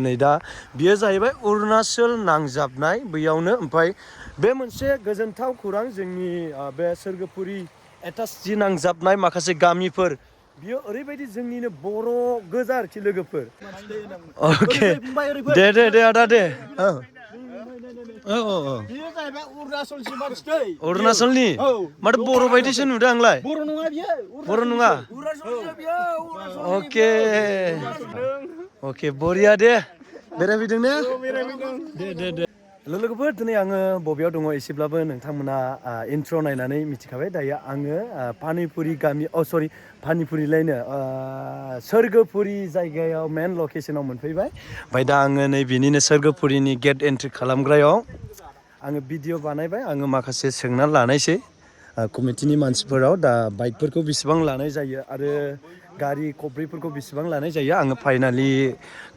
नै दा बियो जाहैबाय अरुणाचल नांजाबनाय बैयावनो ओमफ्राय बे मोनसे गोजोनथाव खौरां जोंनि बे सोरगोफुरि एटाच जि नांजाबनाय माखासे गामिफोर बियो ओरैबायदि जोंनिनो बर' गोजा आरोखि लोगोफोर अके दे आदा दे बियो जाहैबाय अरुणाचलनि मानसि दै अरुणाचलनि माथो बर' बायदिसो नुदों आंलाय बर' नङा बियो बर' नङा अके अके बरिया दे बेरायफैदों ने दे लोगोफोर दिनै आङो बबेयाव दङ एसेब्लाबो नोंथांमोना इन्ट्र' नायनानै मिथिखाबाय दायो आङो पानिपुरि गामि पानिपुरिलायनो सोरगोफुरि जायगायाव मेन लकेसनाव मोनफैबाय ओमफ्राय दा आङो नै बिनिनो सोरगोफुरिनि गेट एन्ट्रि खालामग्रायाव आङो भिडिअ बानायबाय आङो माखासे सोंना लानायसै कमिटिनि मानसिफोराव दा बाइकफोरखौ बेसेबां लानाय जायो आरो गारि खब्रैफोरखौ बेसेबां लानाय जायो आङो फाइनालि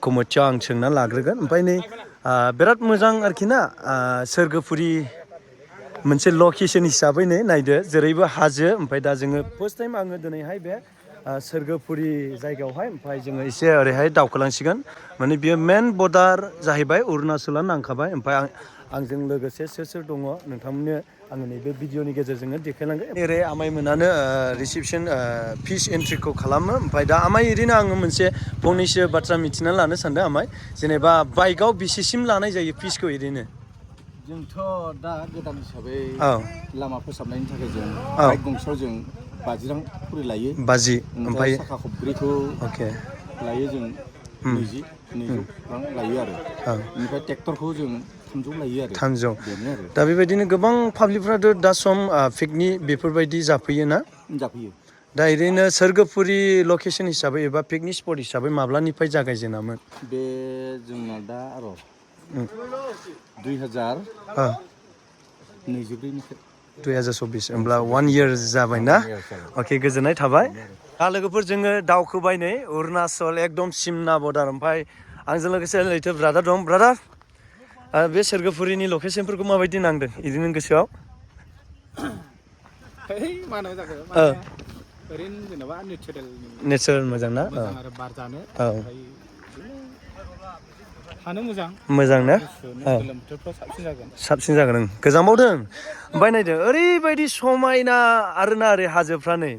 कमिटियाव आं सोंना लाग्रोगोन ओमफ्राय नै बिराद मोजां आरोखि ना सोरगोफुरि मोनसे लकेसन हिसाबै नै नायदो जेरैबो हाजो ओमफ्राय दा जोङो फार्स्ट टाइम आङो दिनैहाय बे सोरगोफुरि जायगायावहाय ओमफ्राय जोङो एसे ओरैहाय दावखोलांसिगोन माने बियो मेन बर्डार जाहैबाय अरुणाचला नांखाबाय ओमफ्राय आंजों लोगोसे सोर दङ नोंथांमोननो आङो नैबे भिडिअनि गेजेरजोंनो देखायलांगोन ओरै आमाइमोनानो रिसिपसन फिस एन्ट्रिखौ खालामो ओमफ्राय दा आमाइ ओरैनो आङो मोनसे फंनैसो बाथ्रा मिथिना लानो सानदों आमाइ जेनेबा बाइकआव बेसेसिम लानाय जायो फिसखौ ओरैनो जोंथ' दा गोदान हिसाबै औ लामा फोसाबनायनि थाखाय जों औ बाइक गंसेयाव जों 50 रां खरि लायो बाजि ओमफ्राय ओमफ्राय साखा खब्रैखौ अके लायो जों 200 रां लायो आरो औ बेनिफ्राय ट्रेक्टरखौ जों 300 लायो आरो 300 बेनो आरो दा बेबायदिनो गोबां पाब्लिकफ्राथ' दा सम पिकनिक बेफोरबायदि जाफैयोना जाफैयो दा ओरैनो सोरगोफुरि लकेसन हिसाबै एबा पिकनिक स्पट हिसाबै माब्लानिफ्राय जागायजेनामोन बे जोंना दा र' 2024निफ्राय 2024 होमब्ला 1 इयार जाबायना अके गोजोननाय थाबाय दा लोगोफोर जोङो दावखोबाय नै अरुणाचल एकदम सिमना बर्डार ओमफ्राय आंजों लोगोसे लैथो ब्रादार दं ब्रादार बे सोरगोफुरिनि लकेसनफोरखौ माबायदि नांदों बिदिनो गोसोआव मानो जाखो माने ओरैनो जेनेबा नेचारेल मोजां ना मोजां आरो बार जानो औ ओमफ्राय थानो मोजां ना औ गोलोम बोथोरफ्राव साबसिन जागोन गोजांबावदों ओमफ्राय नायदो ओरैबायदि समायना आरोना ओरै हाजोफ्रा नै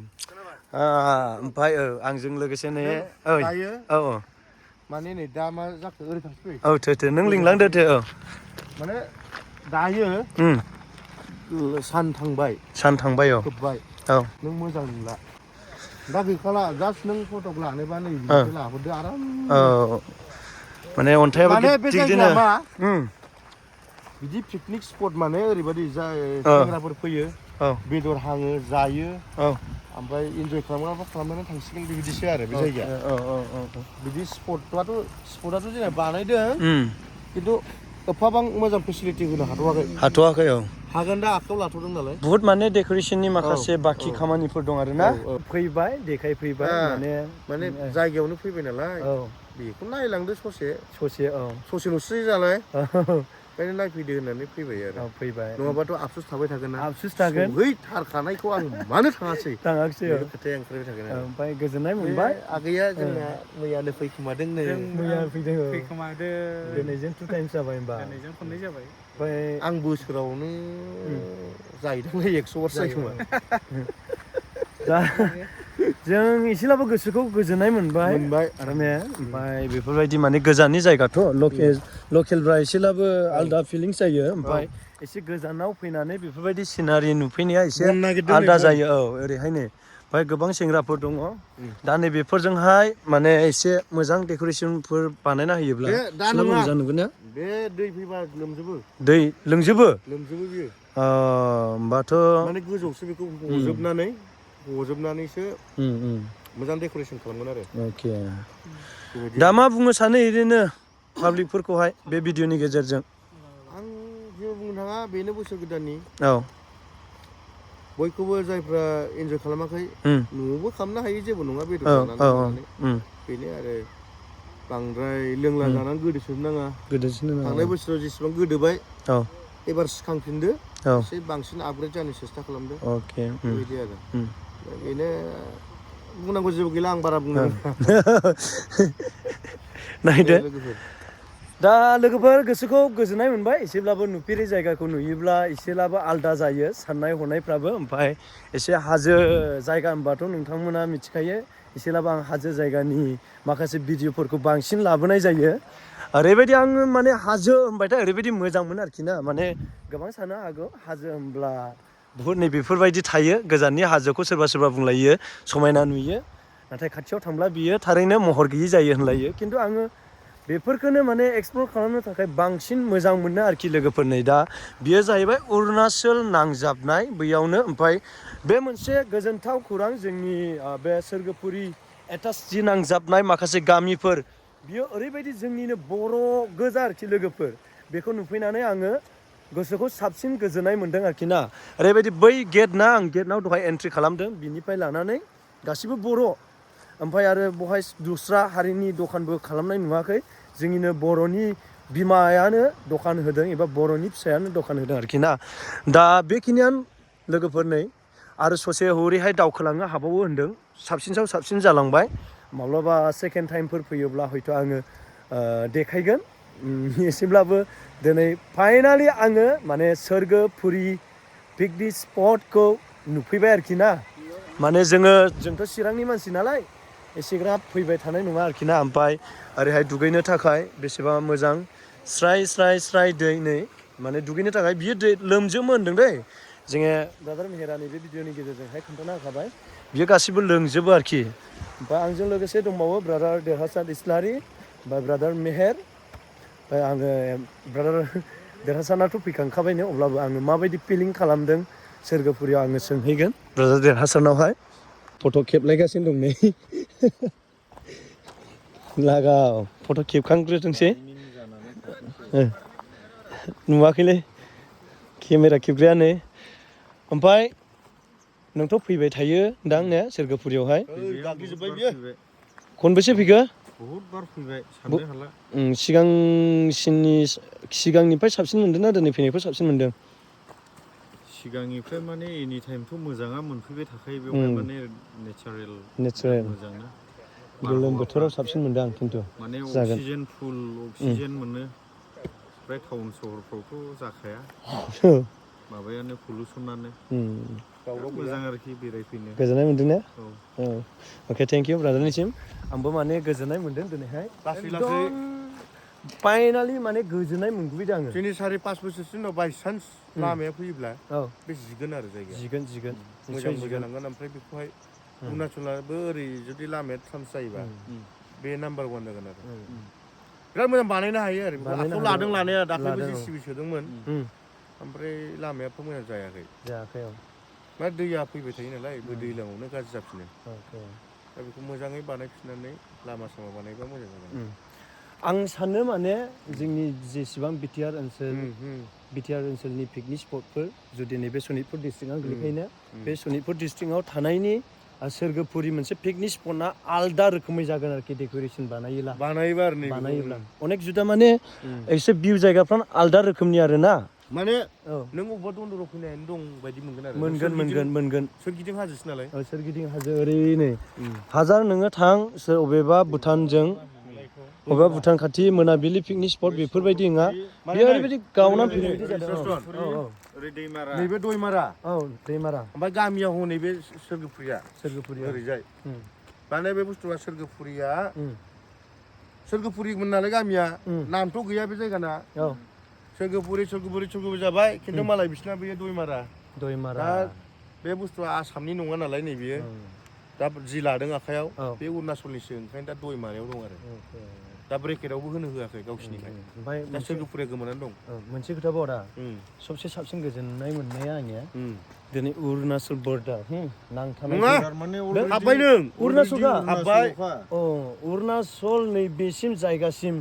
ओमफ्राय आंजों लोगोसे नै औ माने नै दा मा जाखो ओरै फारसे फै औ थो नों लिंलांदो औ माने दायो सान थांबाय औ खोब्बाय औ नों मोजां नुला दा गैखाला जास्ट नों फटक लानोबा नै बिदिसो लाहरदो औ आरामनो माने अन्थाइआबो माने बे गिदिर जायगाया गिदिरनो मा बिदि पिकनिक स्पट माने ओरैबायदि जाय औ सेंग्राफोर फैयो औ बेदर हाङो जायो औ ओमफ्राय इन्जय खालामग्राफ्रा खालामनानै थांसिगोन बिदिसो आरो बे जायगाया बिदि स्पटआथ' जेनेबा बानायदों खिन्थु एफाबां मोजां फेसिलिटि होनो हाथ'वाखै औ हागोन दा आखायाव लाथ'दों नालाय बुहुत माने डेक'रेसननि माखासे औ बाखि खामानिफोर दं आरोना फैबाय देखायफैबाय माने जायगायावनो फैबाय नालाय औ बेखौ नायलांदो ससे औ ससेल'सो नालाय ओंखायनो नायफैदो होननानै फैबाय आरो फैबाय नङाबाथ' आफसुस थाबाय थागोन ना आफसुस थागोन सहैथारखानायखौ आं मानो थाङासै थाङाखिसै बेबो खोथाया ओंखारबाय थागोन आरो ओमफ्राय गोजोननाय बे मोनबाय आगैया जोंना मैयानो फैखोमादों नो मैया फैदों फैखोमादों दिनैजों 2 टाइम्स जाबाय होमबा दिनैजों खननै जाबाय ओमफ्राय आं बोसोरावनो जाहैदोंलै 100 बारसो जायोखोमा दा जों एसेब्लाबो गोसोखौ गोजोननाय मोनबाय आरो ने ओमफ्राय बेफोरबायदि माने गोजाननि जायगाथ' लकेलफ्रा एसेब्लाबो आलदा फिलिंस जायो ओमफ्राय एसे गोजानाव फैनानै बेफोरबायदि सिनारि नुफैनाया एसे बुंनो नागिरदों नै आलदा बुं जायो औ ओरैहायनो ओमफ्राय गोबां सेंग्राफोर दङ दा नैबेफोरजोंहाय माने एसे मोजां डेक'रेसनफोर बानायना होयोब्ला बे दा एसेब्लाबो नङा मोजां नुगोन ना बे दै फैबा लोमजोबो दै लोमजोबो बियो होमबाथ' माने गोजौआवसो बेखौ हजोबनानैसो मोजां डेक'रेसन खालामगोन आरो अके बेबायदि दा आरो मा बुंनो सानो ओरैनो पाब्लिकफोरखौहाय बे भिडिअनि गेजेरजों आं जेबो बुंनो थाङा बेनो बोसोर गोदाननि औ बयखौबो जायफ्रा इन्जय खालामाखै न'आवबो खालामनो हायो जेबो नङा बेदर औ जानानै औ मानानै बेनो आरो बांद्राय लोंला जानानै गोदोसोनो नाङा गोदोसोनो थांनाय बोसोराव जेसेबां गोदोबाय औ एबार सिखांफिनदो औ एसे बांसिन आपग्रेड जानो सेस्था खालामदो अके बेबायदि आरो बेनो बुंनांगौ जेबो गैला आं बारा बुंनो रोङा दे नायदो लोगोफोर दा लोगोफोर गोसोखौ गोजोननाय मोनबाय एसेब्लाबो नुफेरै जायगाखौ नुयोब्ला एसेब्लाबो आलदा जायो साननाय हनायफ्राबो ओमफ्राय एसे हाजो जायगा होनबाथ' नोंथांमोना मिथिखायो एसेब्लाबो आं हाजो जायगानि माखासे भिडिअफोरखौ बांसिन लाबोनाय जायो ओरैबायदि आङो माने हाजो होनबाथाय ओरैबायदि मोजां मोनो आरोखि ना माने गोबां सानो हागौ हाजो होनब्ला बुहुत नै बेफोरबायदि थायो गोजाननि हाजोखौ सोरबा सोरबा बुंलायो समायना नुयो नाथाय खाथियाव थांब्ला बियो थारैनो महर गैयि जायो होनलायो खिन्थु आङो बेफोरखौनो माने एक्सप्लर खालामनो थाखाय बांसिन मोजां मोनो आरोखि लोगोफोर नै दा बियो जाहैबाय अरुणाचल नांजाबनाय बैयावनो ओमफ्राय बे मोनसे गोजोनथाव खौरां जोंनि बे सोरगोफुरि एटाच जि नांजाबनाय माखासे गामिफोर बियो ओरैबायदि जोंनिनो बर' गोजा आरोखि लोगोफोर बेखौ नुफैनानै आङो गोसोखौ साबसिन गोजोननाय मोनदों आरोखि ना ओरैबायदि बै गेट ना आं गेटनाव दहाय एन्ट्रि खालामदों बिनिफ्राय लानानै गासिबो बर' ओमफ्राय आरो बहाय दस्रा हारिनि दखानबो खालामनाय नुवाखै जोंनिनो बर'नि बिमायानो दखान होदों एबा बर'नि फिसायानो दखान होदों आरोखि ना दा बेखिनियानो लोगोफोर नै आरो ससे हरैहाय दावखोलांनो हाबावो होनदों साबसिन साबसिन जालांबाय माब्लाबा सेकेन्ड टाइमफोर फैयोब्ला हयथ' आङो देखायगोन एसेब्लाबो दिनै फाइनालि आङो माने सोरगोफुरि पिकनिक स्पटखौ नुफैबाय आरोखि ना माने जोंथ' चिरांनि मानसि नालाय एसेग्राब फैबाय थानाय नङा आरोखि ना ओमफ्राय ओरैहाय दुगैनो थाखाय बेसेबा मोजां स्राय दै नै माने दुगैनो थाखाय बियो दै लोमजोबो होनदों दै जोङो ब्रादार मेहेरानि बे भिडिअनि गेजेरजोंहाय खोन्थाना होखाबाय बियो गासिबो लोंजोबो आरोखि ओमफ्राय आंजों लोगोसे दंबावो ब्रादार देरहासार इस्लारि ओमफ्राय ब्रादार मेहेर ओमफ्राय आङो ब्रादार देरहासारनाथ' फैखांखाबायनो अब्लाबो आङो माबायदि फिलिं खालामदों सोरगोफुरियाव आङो सोंहैगोन ब्रादार देरहासारनावहाय फट' खेबलायगासिनो दं नै लागाव फट' खेबखांग्रोथोंसै नुवाखैलै केमेरा खेबग्रायानो ओमफ्राय नोंथ' फैबाय थायो दां ने सोरगोफुरियावहाय गाग्लिजोब्बाय बियो खनबेसे फैखो बहुद बार फैबाय साननो हाला सिगांनिफ्राय साबसिन मोनदों ना दिनै फैनायखौ साबसिन मोनदों सिगांनिफ्राय माने एनि टाइमथ' मोजाङा मोनफैबाय थाखायो बेवहाय माने नेचारेल मोजां ना गोलोम बोथोराव साबसिन मोनदों आं खिन्थु माने जागोन अक्सिजेन फुल अक्सिजेन मोनो ओमफ्राय टाउन सहरफ्रावथ' जाखाया माबायानो पलुसनानो मोजां आरोखि बेरायफैनो गोजोननाय मोनदों ने औ अके थेंक इउ ब्रादारनिसिम आंबो माने गोजोननाय मोनदों दिनैहाय लासै लासै फाइनालि माने गोजोननाय मोनबोबायदों आङो 3-4-5 बोसोरसो उनाव बायसान्स लामाया फैयोब्ला औ बे जिगोन आरो जायगाया जिगोन मोजांबो जालांगोन ओमफ्राय बेखौहाय अरुणाचलाबो ओरै जुदि लामाया ट्रान्स जायोबा बे नाम्बार 1 जागोन आरो बिराद मोजां बानायनो हायो आरो बेखौ आखायाव लादों लानाया दाख्लैबो JCB सोदोंमोन ओमफ्राय लामायाथ' मोजां जायाखै मा दैया फैबाय थायो नालाय बे दैज्लाङावनो गाज्रि जाफिनो दा बेखौ मोजाङै बानायफिननानै लामा सामा बानायबा मोजां जागोन आं सानो माने जोंनि जेसेबां बिटिआर ओनसोलनि पिकनिक स्पटफोर जुदि नैबे सनितपुर डिस्ट्रिक्टआव गोग्लैखायोना बे सनितपुर डिस्ट्रिक्टआव थानायनि सोरगोफुरि मोनसे पिकनिक स्पटआ आलदा रोखोमै जागोन आरोखि डेक'रेसन बानायोब्ला अनेक जुदा माने एसे भिउ जायगाफ्रा आलदा रोखोमनि आरो ना माने नों अबेबा दन्दराव फैनायानो दं बायदि मोनगोन आरो मोनगोन सोरगिदिं हाजोसो नालाय सोरगिदिं हाजो ओरै नै हाजार नोङो थां अबेबा भुटानजों अबेबा भुटान खाथि मोनाबिलि पिकनिक स्पट बेफोरबायदि नङा बेयो ओरैबायदि गावना फैनाय बायदि जादों ओरै दैमारा नैबे दैमारा ओमफ्राय गामियाव हनै बे सोरगोफुरिया ओरैजाय माने बे बुस्थुआ सोरगोफुरिमोन नालाय गामिया नामथ' गैया बे जायगाना सोरगोफुरि जाबाय खिन्थु मालाय बिसिना बेयो दैमारा दा बे बुस्थुआ आसामनि नङा नालाय नैबेयो दा जि लादों आखायाव बे अरुणाचलनिसो ओंखायनो दा दैमारायाव दं आरो दा ब्रेकेटावबो होनो होआखै गावसिनिखाय ओमफ्राय दा सोरगोफुरिया गोमानानै दं मोनसे खोथा बाव दा सबसे साबसिन गोजोननाय मोननाया आंनिया दिनै अरुणाचल बर्डार नांथानाय हाबबाय नों अरुणाचल नैबेसिम जायगासिम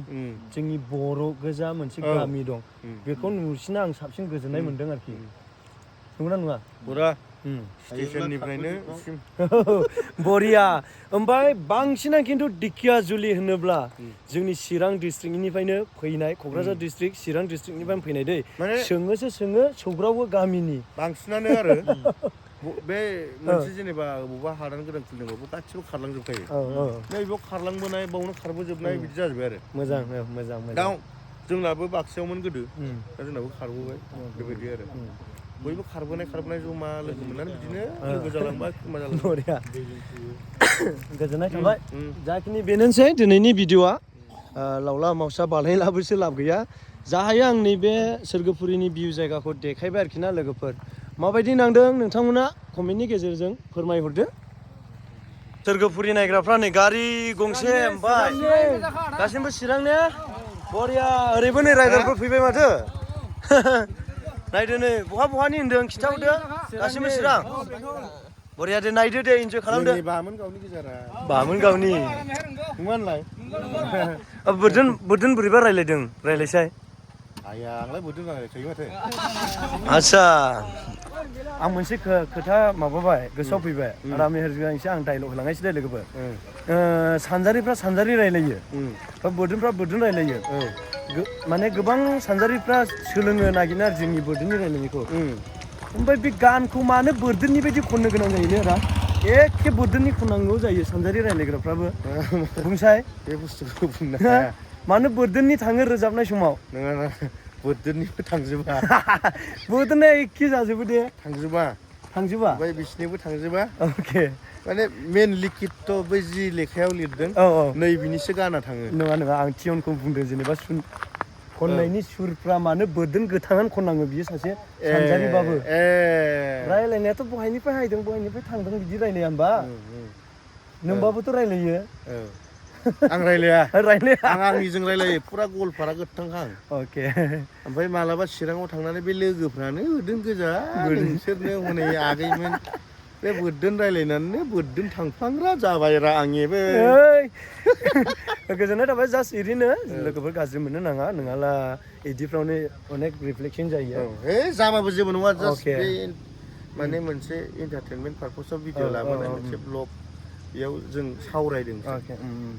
जोंनि बर' गोजा मोनसे गामि दं बेखौ नुसिना आं साबसिन गोजोननाय मोनदों आरोखि नंगौना नङा पुरा स्टेसननिफ्रायनो बरिया ओमफ्राय बांसिना खिन्थु दिखियाजुलि होनोब्ला जोंनि चिरां डिस्ट्रिक्टनिफ्रायनो फैनाय क'क्राझार डिस्ट्रिक्ट चिरां डिस्ट्रिक्टनिफ्रायनो फैनाय दै सोङो सौग्रावबो गामिनि बांसिनानो आरो बे मोनसे जेनेबा बबेबा हादान गोदान खुलिदोंबाबो गासिबो खारलांजोबखायो नैबेयाव खारलांबोनाय बावनो खारबोजोबनाय बिदि जाजोब्बाय आरो मोजां दा जोंनाबो बाक्सायावमोन गोदो दा जोंनाबो खारबोबाय बेबायदि आरो बयबो खारबोनाय जमा लोगो मोननानै बिदिनो लोगो जालांबाय खुरमा जालांबाय बरिया गोजोननाय थाबाय जाखिनि बेनोसै दिनैनि भिडिअआ लावला मावसा बानायलाबोसो लाब गैया जा हायो आं नैबे सोरगोफुरिनि भिउ जायगाखौ देखायबाय आरोखि ना लोगोफोर माबायदि नांदों नोंथांमोना कमेन्टनि गेजेरजों फोरमायहरदो सोरगोफुरि नायग्राफ्रा नै गारि गंसे ओमफ्राय गासिबो चिरां ने बरिया ओरैबो नै राइडारफोर फैबाय माथो नायदो नै बहानि होनदों खिन्थाहरदो गासिबो चिरां बरिया दे नायदो दे इन्जय खालामदो बामोन गावनि गेजेरा बामोन गावनि नङालाय बोरदोन बोरैबा रायलायसाय आया आंलाय बोरदोन रायलायखायो माथो आच्छा आं मोनसे खोथा माबाबाय गोसोआव फैबाय आदा मेहेरजों एसे आं डाइलग होलांनायसै दे लोगोफोर सानजारिफ्रा सानजारि रायलायो बा बोरदोनफ्रा बोरदोन रायलायो माने गोबां सानजारिफ्रा सोलोंनो नागिरो आरो जोंनि बोरदोननि रायलायनायखौ ओमफ्राय बे गानखौ मानो बोरदोननि बायदि खननो गोनां जायो रा एखे बोरदोननि खननांगौ जायो सानजारि रायलायग्राफ्राबो बुंसाय बे बुस्थुखौ बुंनो हाया मानो बोरदोननि थाङो रोजाबनाय समाव नङा बोरदोननिबो थांजोबा बोरदोनना एखे जाजोबो दे थांजोबा ओमफ्राय बिसिनिबो थांजोबा अके माने मेन लिखित बै जि लेखायाव लिरदों नै बिनिसो गाना थाङो नङा आं टिउनखौ बुंदों जेनेबा खननायनि सुरफ्रा मानो बोरदोन गोथाङानो खननाङो बियो सासे सानजारिबाबो रायलायनायाथ' बहायनिफ्राय हायदों बहायनिफ्राय थांदों बिदि रायलाया होमबा नोंबाबोथ' रायलायो आं रायलाया आं आंनिजों रायलायो फुरा गलपारा गोथांखां अके ओमफ्राय मालाबा चिराङाव थांनानै बे लोगोफ्रानो बोरदोन गोजा नोंसोरनो हनै आगैमोन बे बोरदोन रायलायनानै बोरदोन थांफ्लांग्रा जाबायरा आंनिबो गोजोननाय थाबाय जास्ट ओरैनो लोगोफोर गाज्रि मोननो नाङा नङाला बिदिफ्रावनो अनेक रिफ्लेक्सन जायो जाबाबो जेबो नङा जास्ट बे माने मोनसे एन्टारटेनमेन्ट पारपसाव भिडिअ लाबोनाय मोनसे ब्लग बेयाव जों सावरायदों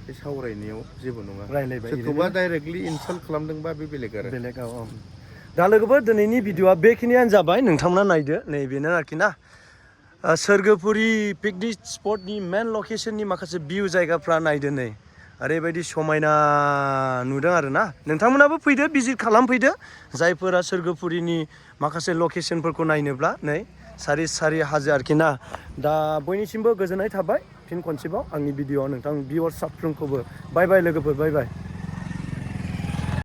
बे सावरायनायाव जेबो नङा सोरखौबा डाइरेक्टलि इनसाल्ट खालामदोंबा बे बेलेग दा लोगोफोर दिनैनि भिडिअआ बेखिनियानो जाबाय नोंथांमोना नायदो नैबेनो आरोखि ना सोरगोफुरि पिकनिक स्पटनि मेन लकेसननि माखासे भिउ जायगाफ्रा नायदो नै ओरैबायदि समायना नुदों आरोना नोंथांमोनाबो फैदो भिजिट खालामफैदो जायफोरा सोरगोफुरिनि माखासे लकेसनफोरखौ नायनोब्ला नै सारि हाजो आरोखि ना दा बयनिसिमबो गोजोननाय थाबाय फिन खनसेबाव आंनि भिडिअआव नोंथां भिउअर्स साफ्रोमखौबो बाय बाय लोगोफोर बाय बाय